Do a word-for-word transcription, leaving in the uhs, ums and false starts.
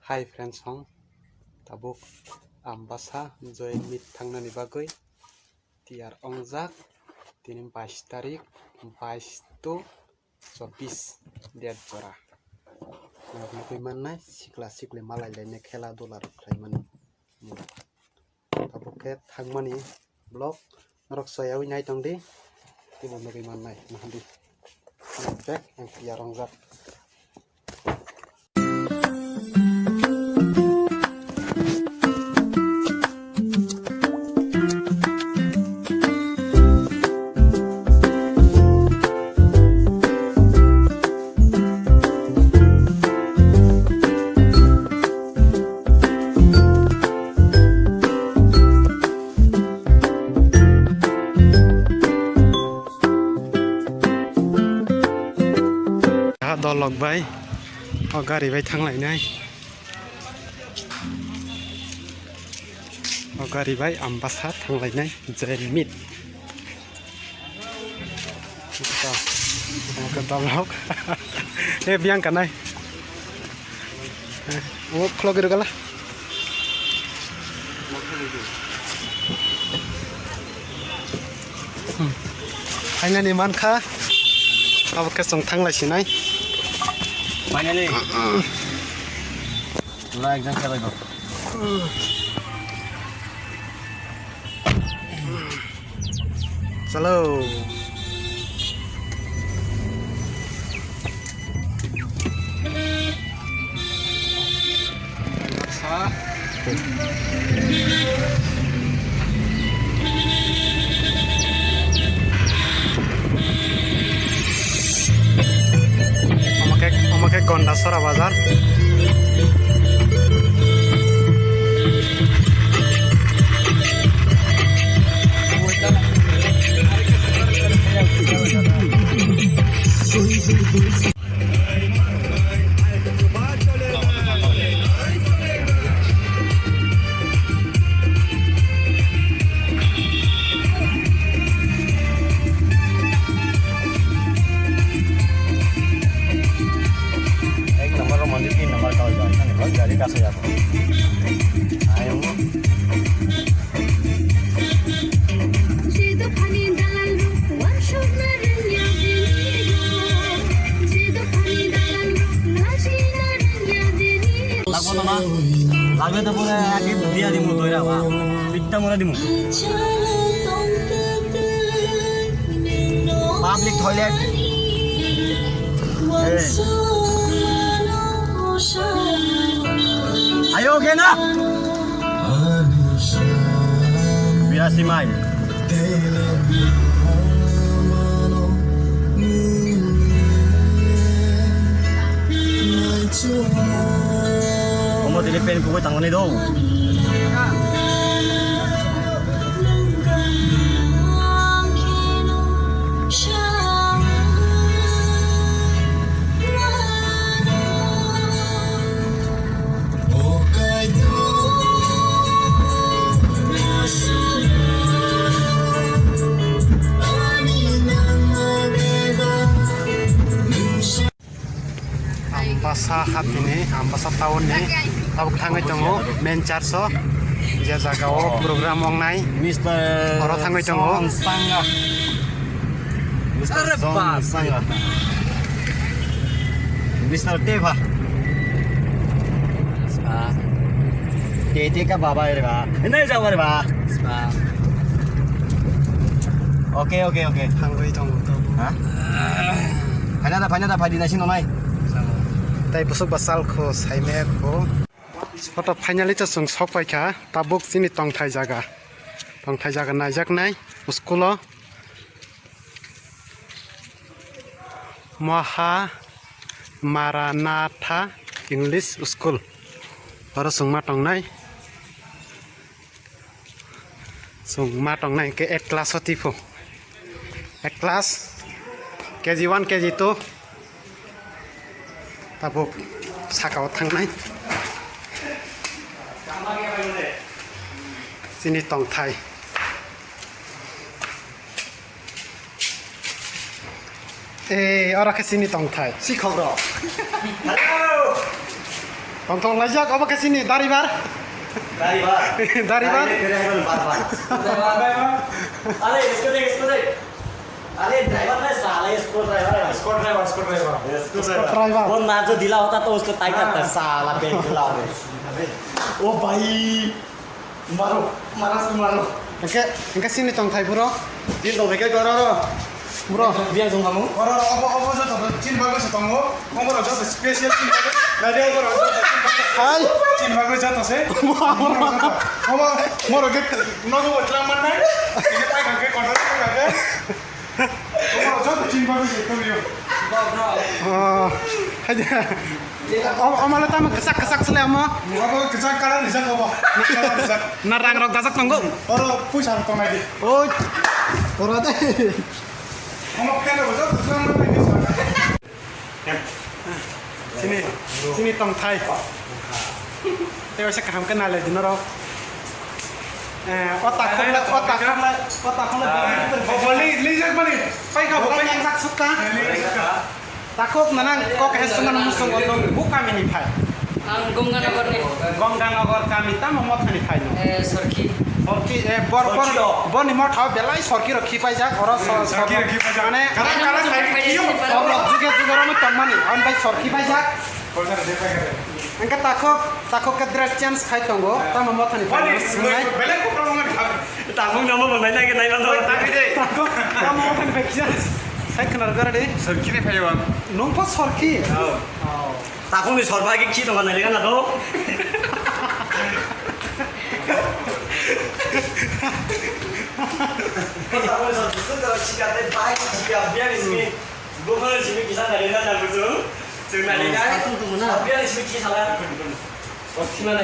Hi friends, hong tabuk Ambasa join meet thangnani bagwi tiyar ongjak. Tini bais tarik, bais to chobbish date jora. Norok nugwi mannai sikla sikli malai lainai khela dula rok khlai mani. Tabuk khe thangmani vlog norok soyawi nai tong di, teibo nugwi mannai nahadi. Bek ang tiyar ongjak. Ah, dolok bai o gari bai thanglainai. O gari bai Ambasa thanglainai join meet. Ito, ang ke dolok. Eh, Bianca nai. Eh, o khulogwi rwgala. Hmm. Finally mankha. Abo khe chwng thanglai sinai. Finally. Pura exam khe bai bo. Chalo. Omo khe, omo khe Gondasora bazar. Ek number rok manjak, tin number kawai bai, thani bang gari kasaya bo. Ayung. Lagbo tongma. Lagbe to pura ake dia dimu toira ba. Pitta mora dimu. Public toilet. Eh. Ayo, okay na? Birasi mai. Omo tini pen kubui tangmani do. Ambasa hatini, Ambasa town ni, tabuk thangwi tongo main church o, je jaga o program wngnai, Mister oro thangwi tongo. Sanga. Mister Are John bap. Sanga. Mister Teva. Spa. Tete ka baba re ba. Nai jawa re ba. Spa. Okay, okay, okay. Thangwi tongo tabuk. Ha? Phaina da, phaina da, phaidi nai sino nai. Tai busuk ba sal kho, saime kho. Photo finally to chwng sok paikha, tabuk chini tongthai jaga. Tongthai jaga naijaknai school o. Maha Maranatha English School. Oro chwng ma tongnai. Chwng ma tongnai hwnkhe eight class o tipo. Eight class, K G one, K G two. Tabuk saka o thangnai. Chini tongthai. Eh, oro khe chini tongthai. Sikhok rok. Hello. Tongthok laijak, obo khe chini daribar. Daribar. Daribar. Daribar, daribar, bar, bar. Are, isko de, isko de. Are, driver na sala, isko driver hai. Isko driver, isko driver. Isko driver. Driver. Wo na jo dila hota to usko tai karta, sala, pe dila hote. O bhai. Maro, mara se maro. Engke, engke sini tongthai bro. Din tongthai ke goro ro. Bro. Biang jong kamu. Oro ro, obo, obo joto chin bagwi se tongo. Obo ro joto special chin bagwi. Nadi obo ro joto chin bagwi. Hai. Chin bagwi joto se. Obo ro joto. Obo, moro ke nogo tlang man nai. Ini pai kake kontrol kake. Obo joto chin bagwi se tongo. Ah, haja. Om-, omalo tamo kwchak kwchak sele omo. Obo kwchak kalar rijak obo. Kalar rijak. Na rang rok dajak tongo. Oro puisa rok tongnai di. Oi. Oro de. Omo keno joto tlang man nai. Sini, sini tongthai. Tei waisa kaham khe nailai di norok. Eh, o takhuk le, o takhuk le, o takhuk le. Bo, bo, li, li jak mani. Pai kha, bo, pai kha. Sukha. Li jak kha. Takhuk nanang kok he suman musung otong bu kami ni phai. Ang Gonganagar ni. Gonganagar kami tamo mothani phai no. Eh, Sorki. Sorki, eh, bor, bor, Sorki o. Boni motha belai Sorki rok khipai jak, oro so-, Sorki so-, rok khipai jak. Mane, karam, karam, karam, karam. Oro juge juge oro tongmani, on bai Sorki pai jak. Engke takhuk, takhuk ke dress change khai tongo, tamo mothani phai no, belai ko problem nang kha. Takhuk no mo nai nai nai no. Takhuk, tamo mothani phai kisa. Sai khna rwgara de. Sorki ni phai bang. Nung po Sorki? Oh. Oh. Takhuk ni sorba ki khi tong nai lega na do. Takhuk ni sorba ki tong nai lega na do. Buphang simi kisa nai na nang buju. Chwng nai nai. Satu tu mana? Biar simi kisa la. Sima nai.